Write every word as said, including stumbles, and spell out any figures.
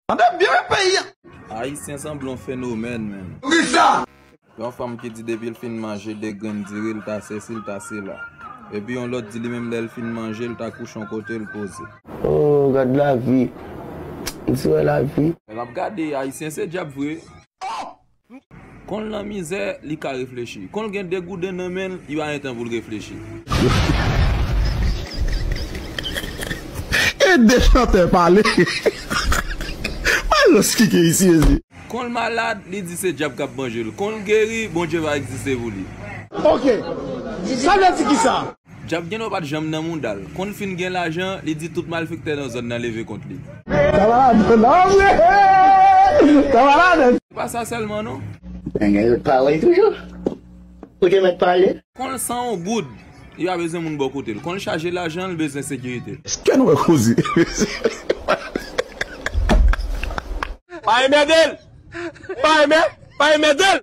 Tande byen wi peyi a. Ayisyen sanble yon fenomèn, menn. Pou kisa? Yon fanm ki di depi l fin manje de grenn diri, l ta sesi, l ta sela. Epi yon lòt di li menm lè l fin manje, l ta kouche yon kote, l poze. Oh, gad lavi. Misye wè lavi. Lè m ap gade, Ayisyen se dyab vre. Kon l nan mizè, li ka reflechi. Kon l gen de gouden nan men l, li pa gen tan pou l reflechi. E de chantè pale. Malos kike isi ezi. Kon l malad, li di se dyab k ap manje l. Kon l geri, Bondye pa egziste pou li. Ok. Sa vle di kisa? Dyab gen dwa pa t janm nan mouda l. Kon l fin gen lajan, li di tout malfektè nan zòn nan leve kont li. Sa malad, non, vre! Sa malad! Se pa sa sèlman non. Nèg yo pale toujou. Ou te mèt pale. Kon l san yon goud, li pa bezwen moun bò kote l. Kon l chaje lajan, li bezwen sekirite. Èske nou wè koze? Pa enmède l! Pa enmè, pa enmède l!